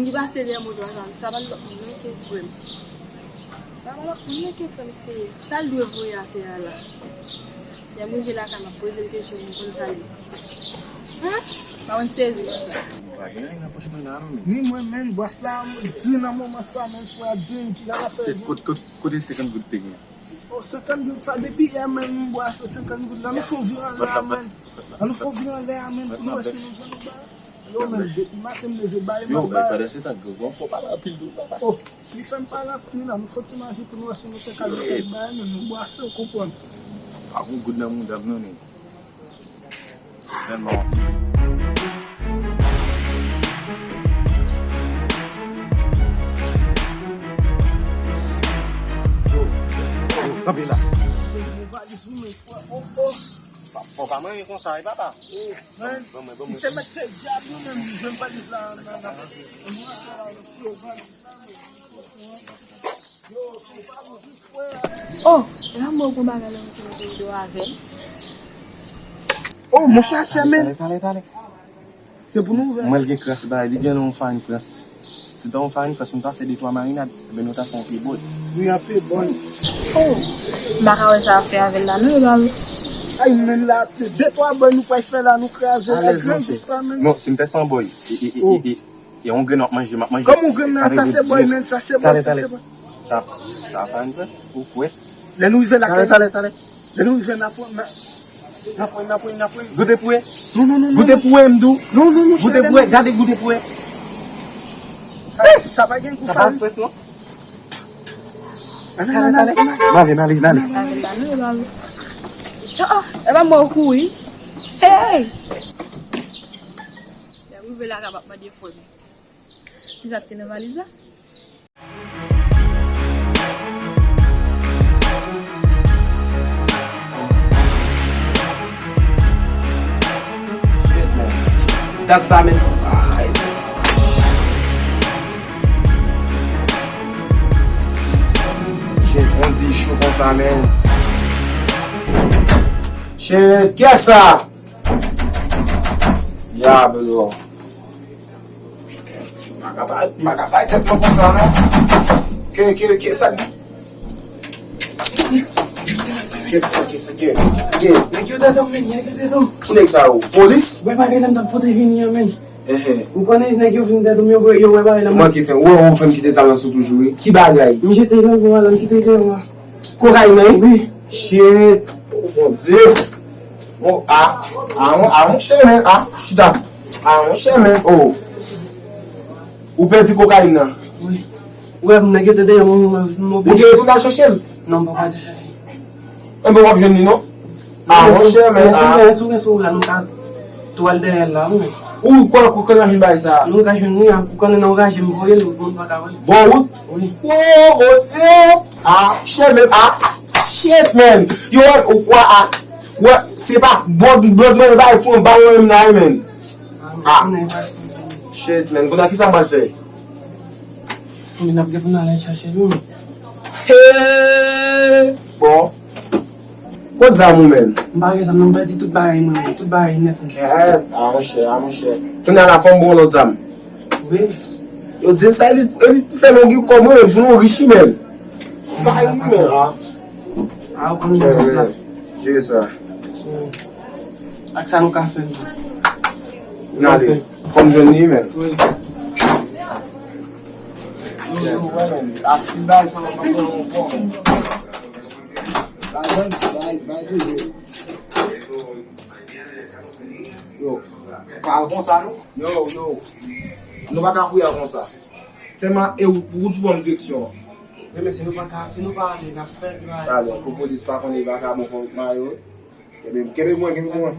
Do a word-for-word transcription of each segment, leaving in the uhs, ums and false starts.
Li pase dèyè moto a sa, sa pa lòt moun non ke frè m. Sa pa lòt moun non ke frè m, se sa l dwe voye atè a la. Lè m rive lakay m ap poze l kesyon, m konn sa l ye. Hen? M pa konn sezi konsa. Pa gen anyen nan pòch mwen la non, men. Ni mwen menm, bòs la di nan moman sa menm, frè, di m ki la fè. Kote, kote, kote senkant goud te gen? O, senkant goud sa, depi yè menm, m bwase senkant goud la, nou fè yon vire anlè a menm. An nou fè yon vire anlè a menm pou nou wè si nou jwenn yon bagay. Yo, menm, depi maten m leve, bay, yo, bay, bay. Pandan se tan, granfò pale anpil tou, papa. O, li fè m pale anpil la, nou fè ti maji pou nou wè si nou te ka gen kèk bagay, menm nou bwase, ou konprann. Pa gen goud nan mouda m non, nèg. Tèlman. Yo, yo, kanpe la. Fò pa manyen konsa, wi, papa. Ban mwen, ban mwen, ban mwen. Li te mèt se dyab li menm, li jwenn valiz la nan, nan, nan. Yo, se pa nou jis frè. Oh, e pa mwen gon bagay la mwen te mete deyo avè l. Oh, monchè, sè men. Talè, talè, talè. Se pou nou ouvè. Mwen, l gen kras bagay, li gen yon farin kras. Si ta yon farin kras, nou ta fè de twa marinad, ebyen nou ta fè yon pye bòd. Wi, yon pye bòd. Oh, m pa ka wè sa ap fè avè l la, non, e pa vre? Ay, men la, de twa bòy nou pral fè la, nou kraze l. Alèz, gran non, gout la, men. Non, si m fè san bòy, e, e, e, oh, e, e, e yon grenn w ap manje, m ap manje. Kòman yon grenn nan, sa se bòy, men, sa se bòy, sa se bòy. Sa, sa farin kras, ou kwè? Lè nou rive la, talè, talè, talè. Lè nou rive, n a pran, n a, n a pran, n a pran, n a pran. Goute pou wè. Non, non, non, non. Goute pou wè, m di w. Non, non, non, goute pou wè, gade goute pou wè. Sa pa gen gou farin. Sa pa fès, non. Talè, talè, talè. N ale, n ale, n ale. N ale la, non, e pa vre. Oh, oh, e pa mwen kouri. Hey! Lè m rive la, ka p ap mande frè m. Kisa k te nan valiz la? Shit, man. Dat sa, men. Ay. Shit, on di cho konsa, men. Shit, kiyès sa? Diablo. M pa ka bay, m pa ka bay tèt mwen konsa, non. Ke, ke, ke, sa. Ke, sa, ke, sa, ke, ke. Nèg yo dedan, men, nèg yo dedan. Ki nèg sa yo? Polis? Wè bagay la m t ap pote vini an, men. Ehe. Ou konnen nèg yo vin dedan, yo, yo wè bagay la. Kòman ki fè? Ou wè, ou fè m kite zam nan sou toujou, wi. Ki bagay? M jete zam pou madanm ki te deyò a. Kokayin nan, wi? Wi. Shit. Oh, Bondye. Oh, ah, ah, mon, ah, monchè, men, ah, chita. Ah, monchè, men, oh. Ou pèdi kokayin nan? Wi. Ou wè, nèg yo te deyò, m, m, m oblije. Ou te retounen al chèche l? Non, m poko al chèche. Enben, w ap jwenn li, non? Ah, monchè, men, ah. Si w gen, si w gen sou ou la, nou ka tou al dèyè l la, wi, men. Ou kwè, ou kwè n ap jwenn bagay sa? Nou ka jwenn li, a, ou konnen nan oraje m voye l, moun pa ka wè l. Bò wout? Wi. Oh, Bondye! Ah, shit, man. Ah, shit, man. Yo, wè, ou kwè, ah, wè, se pa blòd, blòd mwen, e bay pou yon bawon menm la, wi, man. Ah, shit, man. Kounye a, kisa m pral fè? Kounye a, n ap gen pou n al chache l, wi, man. Hey! Bon. Kot zam ou menm? M pa gen zam, non, m pèdi tout bagay mwen, tout bagay nèt, non. Kèt, a monchè, a monchè. Kounye a la fò m ba w lòt zam. Wi. Yo di l sa, li, li fè longi kòb mwen, pou nou rich li menm. Kay li menm, a. A, ou konn jis la. Jere sa. So, ak sa nou ka fè l. N ale. Fò m jwenn li menm. Wi. Yo, yo, wè menm. A, si bay sa, w ap pran yon fò menm. Bay, bay, bay, bay, yo, pa al konsa, non? Yo, yo. Nou pa ka kouri al konsa. Sèlman, e wout, wout pou ban m direksyon an. Wi, men si nou pa ka, si nou pa ale, n ap pèdi bagay. Talè, pou polis pa konnen vakabon fò mayo. Kenbe, kenbe mwen, kenbe mwen.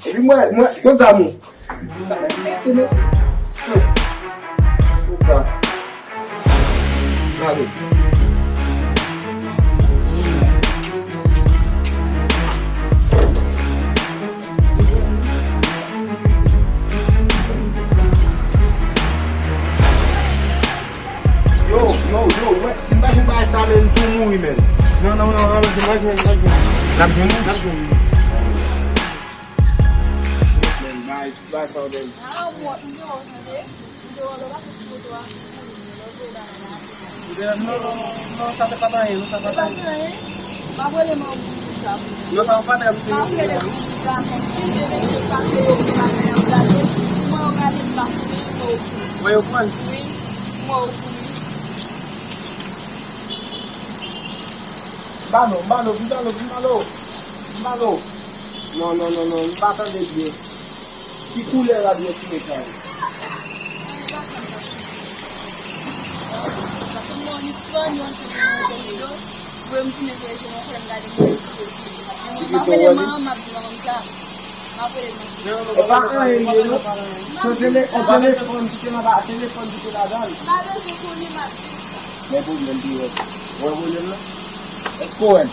Epi mwen, mwen, kot zam ou? Sa mwen mete, men. Opa. Gade. Yo, yo, yo, wè, si m pa jwenn bagay sa, men, m tou mouri, men. Non, non, non, non, n ap jwenn, n ap jwenn, n ap jwenn. N ap jwenn li? N ap jwenn li. Men, bay, bay sa, men. Ah, bon, m te wè w tande. Yo, lè w pa fout foto a, ou konnen, lè w voye bagay la, apre la. Non, non, non, non, sa fè pa t anyen, non, sa pa t anyen. Pa t anyen. M ap rele manman m pou sa pou ou. Non, sa w fè, m te... M ap rele pou ou, dakò. Plizyè mesye pase yo pou bagay ap gade. Mwen, yo gade m pa konnen, mwen, yo konnen. Mwen, yo konnen. Wi, mwen, yo konnen. M ba nou, m ba nou, m ba nou, m ba nou. M ba nou. Non, non, non, non, m pa tande byen. Ki koulè radyo ti nèg sa yo? Ti pito wòl li. E pa anyen li ye non. Se yon tele-, yon telefòn ki te nan ba-, telefòn ki te ladan l. Men pwoblèm pi wòl. Wè pwoblèm nan? Èske w wè l?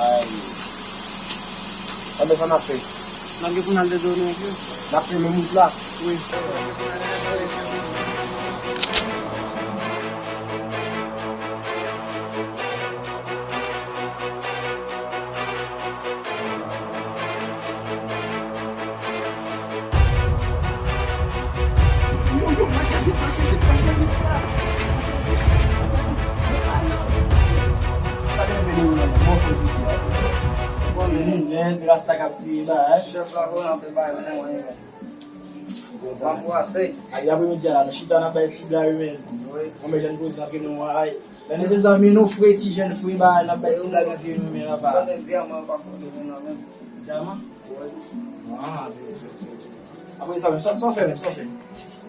Ay. Anben sa n ap fè? N ap gen pou n al dedonnen anpil. N ap fè menm wout la? Wi. Yo, yo, mache vit, mache vit, mache vit, frè. Gade yon videyo nan mòso jodi a. Bon, linèt, rasta k ap kriye bagay. Chèf la voye anpil bagay pou mwen, men. M anbrase. Ay, apremidi a la, nou chita, n ap bay ti blag, men. Wi. Bon, men jèn koze antre nou an, ay. Lè nou se zanmi nou, fre, ti jèn fre, bagay, n ap bay ti blag antre nou, men, apa. Mwen te di a mwen pa kote nou nan men. Dyaman? Wi. Ah, ok, ok, ok, ok. Apre sa, men, sa, sa w fè, men, sa w fè?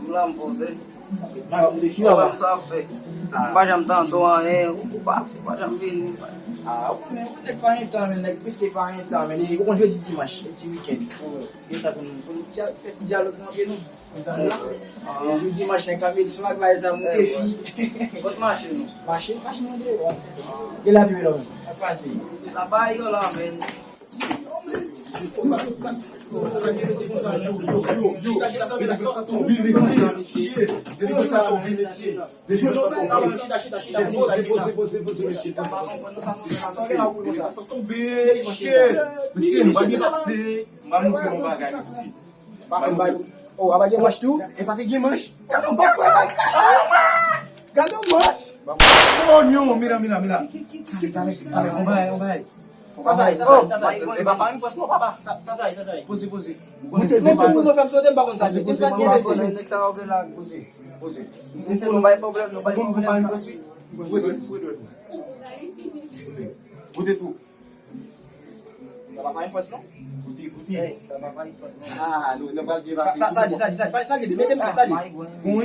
M la, m poze. Nan, ou defi, papa. Sa w fè? Ah. M pa janm tande w anyen, ou pa, ou pa janm vini. Ah, ou konnen, ou nèg pa gen tan, men, nèg prèske pa gen tan, men, ou konn jodi dimanch, ti wikenn. Gen tan pou nou, pou nou ti, fè ti dyalòg nou antre nou. Konn sa nou la? Ah. Jodi dimanch, nèg ka met swag, bay sa, moute fi. Kot mache nou? Mache, mache nou deyò. Gen lavi, men, non, men. Sa pase. Sa pa yo la, men. Mesye, nou pa gen pase. M pa montre yon bagay mesye. Oh, apa gen manch tou? E pa te gen manch? Gade yon manch. Gade yon manch. Oh non, mira, mira, mira. Talè, talè, talè, on bagay, on bagay. Sa, sa, sa, sa, sa, sa, e pa Fine Fresh non, papa. Sa, sa, sa, sa, sa. Poze, poze. Mwen tou, mwen tou fè m sote, m pa konn sa. Poze, poze, poze. Nèg sa yo gen la, poze, poze. Mesye, nou bay pwoblèm, nou bay pwoblèm. Fredon, Fredon. Poze tou. Sa pa Fine Fresh non? Koute, koute. Sa pa Fine Fresh non. Ah, nou, nou pral byen pase. Sa, sa, sa, sa, sa, sa, sa, mete m sa, sa, wi,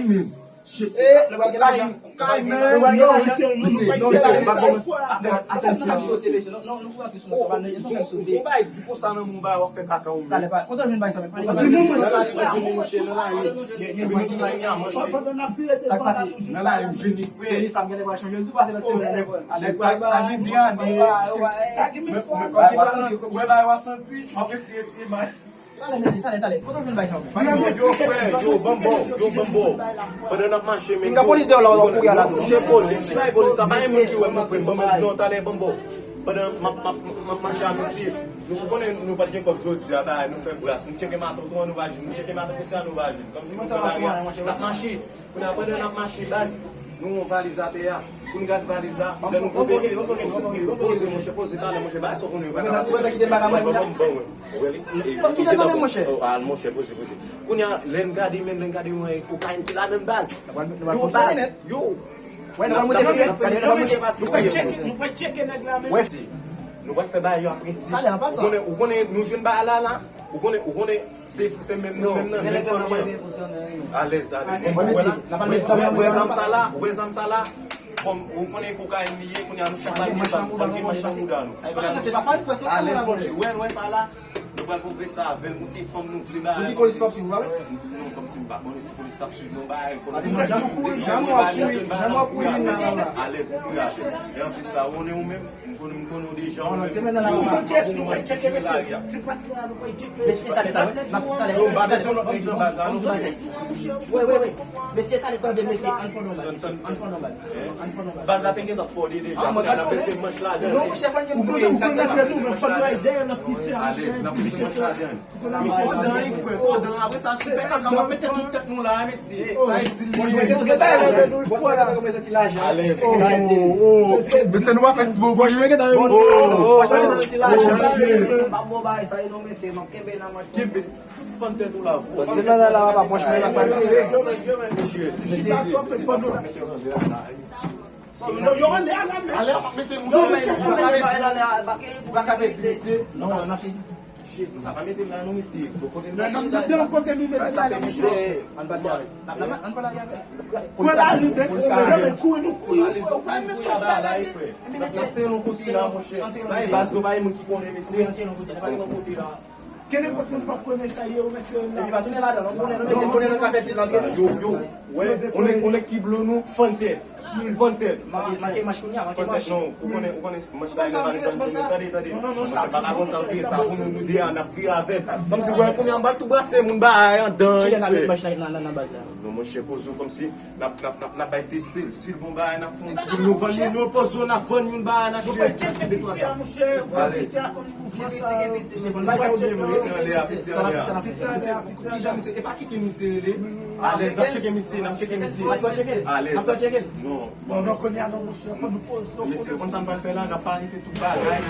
men. Shit. Eh, nou pral gen lajan. Kay, men. Nou pral gen lajan. Mesye, mesye, mesye, pa kòmanse. Atann, nou fè m sote, mesye. Non, non, nou pral sote, nou fè m sote. Ou bay di konsa nan moun, bay, w ap fè kaka ou menm. Talè pa. Kote w jwenn bay sa, men? Nan lari, m jwenn li, frè. Nan lari, m jwenn li, frè. Sa k pase? Nan lari, m jwenn li, frè. Jwenn li sa, m genlè pral chanje l tou, pase nan semèn nan. Sa, sa gen de ane. Mwen, mwen, mwen, w ap santi, mwen bay w ap santi, m ap eseye tiye may. Talè, mesye, talè, talè. Kote w jwenn bay sa, men? Yo, yo, frè, yo, banm ba w, yo, banm ba w. Pandan n ap mache, men, yo, polis deyò la, w ap kouri a la tou. Mouche polis, bay polis la, pa gen moun ki wè m, frè, banm ba w, non, talè, banm ba w. Pandan m ap, m ap, m ap mache a mesye, nou konnen nou pa t gen kòb jodi a, bay, nou fè bras, nou tcheke maton tou an, nou pa jwenn, nou tcheke maton konsa, nou pa jwenn. Kòmsi nou fè bagay a, n ap mache. Kounye a, pandan n ap mache, baz, nou wè yon valiz atè a. Pou n gad valiz la, lè nou kote. Poze, monchè, poze, talè, monchè, bagay sa w konnen yo pa ka pase. Ou wè li? Ou wè li? Kite m, monchè. Oh, al, monchè, poze, poze. Kounye a, lè n gade, men, lè n gade, yon kokayin ki ladan l, baz. Yo, baz, yo. Wè, nou pral monte fè, nou pral monte. Nou pral tcheke, nou pral tcheke nèg la, men. Wè, nou pral fè bagay yo apresi. Ou konnen, ou konnen, nou jwenn bagay la, la. Ou konnen, ou konnen, se, se menm nou, menm nan, menm fanmi an. Alèz, alèz. Ou wè zam sa la, ou wè zam sa la. Kòm ou konnen kokayin li ye, kounye a nou chak pral gen zam, pral gen manch nan bouda nou. Alèz, monchè. Ou wè, ou wè sa la. Nou pral pwogrese avè l, nou te fanm, nou vle bagay. Ou di polis p ap swiv ou, pa vre? Non, kòmsi m pa konnen si polis t ap swiv nou, bagay, konnen. Alèz, nou kouri avè l. E anplis la, ou konnen ou menm. M konnen, m konnen w deja, ou menm. Ou konn kiyès nou pral tcheke, mesye. Ti pati la, nou pral tcheke. Mesye, talè, talè, n ap talè. Yo, m pa bezwen lòt nèg nan baz la, non. Wi, wi, wi. Mesye, talè, tande, mesye. Ann fè non baz, mesye. Ann fè non baz. Ann fè non baz. Baz la te gentan fòde deja. Kounye a, n ap bezwen manch ladan. Non, monchè, fò n gen tout moun. Alèz, n ap bezwen Fò dan, wi, frè, fò dan. Apre sa, si fè kaka, m ap mete tout tèt nou la, mesye. Sa e di li. Alèz. Mesye, nou pa fè ti bobo, wi. Kenbe tout fann tèt ou la, frè. Alè, m ap mete moun. Ou pa ka pèdi, ou pa ka pèdi, mesye. Non, n ap sezi. Chèz, sa pa mete m la non, mesye. Bon, kote m pase la, kote m mete sa, mesye. Ann pati avè l. Ann pale avè l. Kouri, kouri, kouri, kouri, kouri, kouri, frè. N ap sere yon kote la, monchè. La, e baz nou, pa gen moun ki konnen, mesye. N ap sere yon kote la. Kenbe post mwen, pa konnen sa ye, ou mèt sere la. Epi pa tounen ladan, non, konnen, non, mesye, konnen nou ka fè ti lantre nou. Yo, yo, wè, on nèg, on nèg ki blo nou, fann tèt. Fann tèt. Manke, manke manch kounye a, manke manch. Non, ou konnen, ou konnen manch sa, pa egzanp, tande, tande. Non, non, non, sa pa ka konsa, ok, sa pou nou, nou de a, n ap vire avè l. Kòmsi, wè, kounye a, m ba l tou brase, moun ba a, andan, kilè n ap met manch nan, nan, nan, nan baz la? Non, monchè, poze w kòmsi, n ap, n ap, n ap, n ap bay teste l, si l bon bagay, n ap fè yon dil, nou vann li, nou poze w, n ap vann yon bagay, n ap jwe. Alèz. Misye konn bay sa yo byen vre. Misye anlè a, piti anlè a. Misye, pou kijan misye, e pa kite misye rele. Alèz, n ap tcheke misye, n ap tcheke misye. Alèz. Non, non, kounye a non, monchè, fò nou poze. Mesye, konn sa m pral fè la, n ap planifye tout bagay.